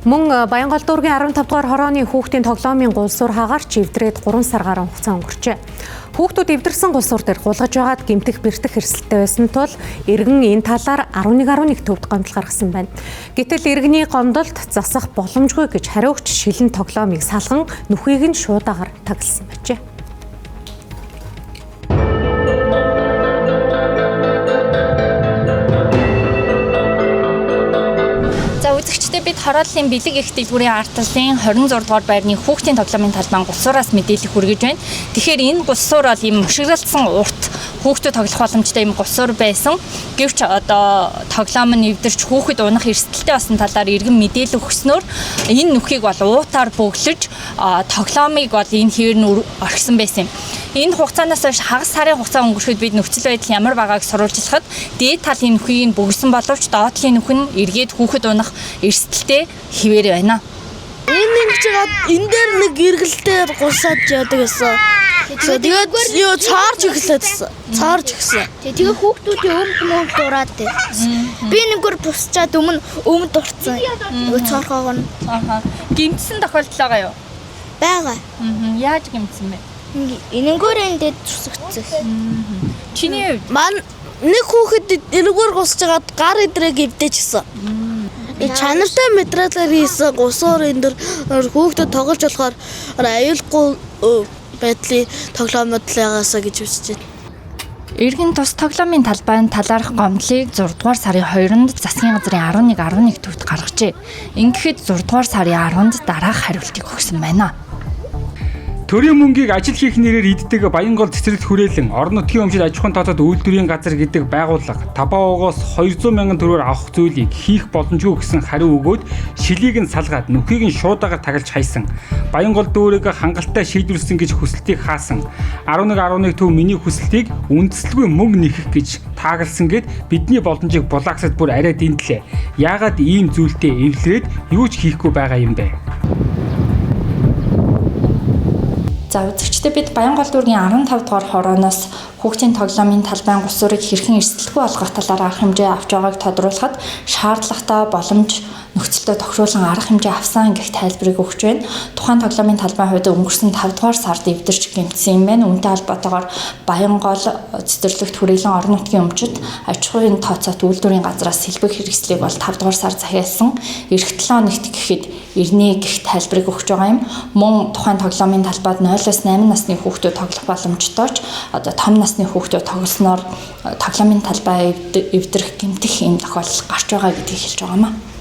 Мөн Баянгол дүүргийн 15 дугаар хорооны хүүхдийн тоглоомын гулсуур хагаарч эвдрээд 3 сар гаруй хугацаа өнгөрчээ. Хүүхдүүд эвдэрсэн гулсуур дээр гулгаж байгаад гэмтэх бэртэх эрсдэлтэй байсан тул иргэн энэ талаар 11.1 төвд гомдол гаргасан байна. Гэтэл иргэний гомдолд засах боломжгүй гэж хариугч шилэн тоглоомыг салган нүхийг нь шуудагаар тагласан байжээ. За үзэгчдээ бид хорооллын бэлэг их дэлгүүрийн ард талын 26 дугаар байрны хүүхдийн тоглоомын талбайн гулсуураас мэдээлэл хүргэж байна. Тэгэхээр энэ гулсуур бол ийм мушиглалцсан урт хүүхдүүд тоглох боломжтой ийм гулсуур байсан. Гэвч одоо тоглоом нь эвдэрч хүүхэд унах эрсдэлтэй болсон талаар иргэн мэдээлэл өгснөөр энэ нүхийг бол уутаар бөглөж тоглоомыг бол энэ хэвээр нь орхисон байсан юм. Энэ хугацаанаас хойш хагас сарын хугацаа өнгөрөхөд бид нөхцөл байдал ямар байгааг сурвалжлахад дээд талын нүхийг нь бөглөсөн боловч доод талын нүх нь эргээд хүүхэд унах эрсдэлтэй хэвээр байна. Энэ ингэж яагаад энэ дээр нэг эргэлтээр гусаад яадаг гэсэн. Тэгээд юу цаарч эхлээд гэсэн. Цаарч эхэлсэн. Тэгээ хүүхдүүдийн өмд мөмд дураад дээ. Би нэгөр бусчаад өмнө өмд дурцсан. Нөгөө цоорхоогоо нь Аха. Гэмтсэн тохиолдол байгаа юу? байгаа. Яаж гэмтсэн бэ? Энэнгээр энэ дэд зүсгцэн. Чиний хувьд Ман нэг хүүхэд энэгээр гусж хагаад гар идрэг эвдээжсэн. Чанартай материалаар хийсэн гусуур энэ дэр хүүхдэд тоглож болохоор аюулгүй байдлын тоглоомод л ягаасаа гэж үзэж байна. Иргэн тус тоглоомын талбайн талаарх гомдлыг 6 дугаар сарын 2-нд засгийн газрын 11.11 төвд гаргажээ. Ингэхэд 6 дугаар сарын 10-нд дараах хариултыг өгсөн байна. Төрийн мөнгийг ажил хийх нэрээр иддэг Баянгол цэцэрлэгт хүрээлэн орон нутгийн өмчид аж ахуйн тооцоод үйлдвэрийн газар гэдэг байгууллага Табаогоос 200 мянган төгрөгөөр авах зүйлийг хийх боломжгүй гэсэн хариу өгөөд шилийг нь салгаад нүхийг нь шуудагаар тагалж хайсан. Баянгол дүүрэг хангалттай шийдвэрлсэн гэж хүсэлтийг хаасан. 11.11 төв миний хүсэлтийг үндсэлгүй мөнгө нэхэх гэж таагалсан гэд бидний боломжийг булаагсад бүр арай дэндлээ. Яагаад ийм зүйлтэй эвлэрээд юу ч хийхгүй байгаа юм бэ? За үзэгчдээ бид Баянгол дүүргийн 15 дугаар хорооноос хүүхдийн тоглоомын талбайн гусуурыг хэрхэн эрсдэлгүй болгох талаар арга хэмжээ авч байгааг тодруулахад шаардлагатай боломж нөхцөлтөд тохируулан арга хэмжээ авсан гэх тайлбарыг өгч байна. Тухайн тоглоомын талбайн хувьд өнгөрсөн 5 дугаар сард эвдэрч гэмтсэн юм байна. Үүнтэй холбоотойгоор Баянгол цэцэрлэгт хүрээлэн орон нутгийн өмчид аж ахуйн тооцоот үйлдвэрийн газраас сэлбэг хэрэгслийг бол 5 дугаар сар захиалсан. Ирэх 7 хоногт гэхэд ирнэ гэх тайлбарыг өгч байгаа юм. Мөн тухайн тоглоомын талбайд 0-8 насны хүүхдүүд тоглох боломжтой ч одоо том насны хүүхдүүд тоглосноор тоглоомын талбай эвдрэх гэмтэх юм тохиолдол гарч байгаа гэдгийг хэлж байгаа юм а.